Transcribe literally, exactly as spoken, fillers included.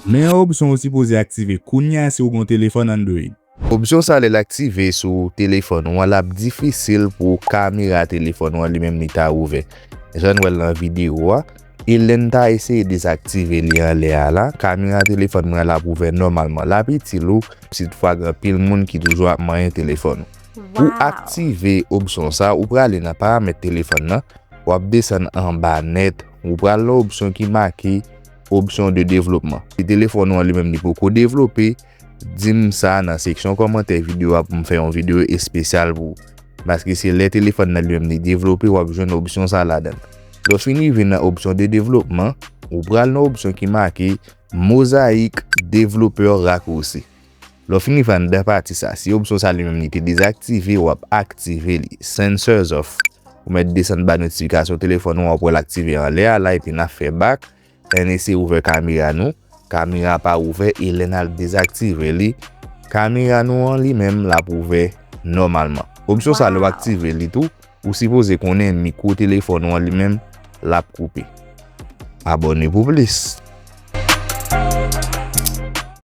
Men yon opsyon ou sipoze aktive kounye a si w gen yon telefòn Android. Opsyon sa lè l aktive sou telefòn ou an, l ap difisil pou kamera telefòn ou an li menm li ta ouvè. Jan n wè l nan videyo a, e lè n ta eseye dezaktive li anlè a la, kamera telefòn mwen an l ap ouvè nòmalman. L ap itil ou si toutfwa gen anpil moun ki toujou ap manyen telefòn ou. Pou aktive opsyon sa, ou prale nan paramèt telefòn nan, w ap desann anba nèt, ou pral nan opsyon ki make opsyon de devlopman. Si telefòn ou an li menm li poko devlope, di m sa nan seksyon kòmantè videyo a pou m fè yon videyo espesyal pou ou. Paske se lè telefòn nan li menm li devlope, w ap jwenn opsyon sa ladan l. Lè w fin rive nan opsyon de devlopman, ou pral nan opsyon ki make Mosaic Developer Raccourci. Lè w fin rive anndan pati sa, si opsyon sa li menm li te dezaktive, w ap aktive li. Sensors off. Ou mèt desann ba notifikasyon telefòn ou an, w ap wè l aktive anlè a la, epi n ap fè back. N eseye ouvè kamera nou. Kamera pa ouvè, e lè n al dezaktive li, kamera nou an li menm l ap ouvè nòmalman. Opsyon sa lè w aktive li tou, ou sipoze konnen mikwo telefòn ou an li menm l ap koupe. Abòne pou plis.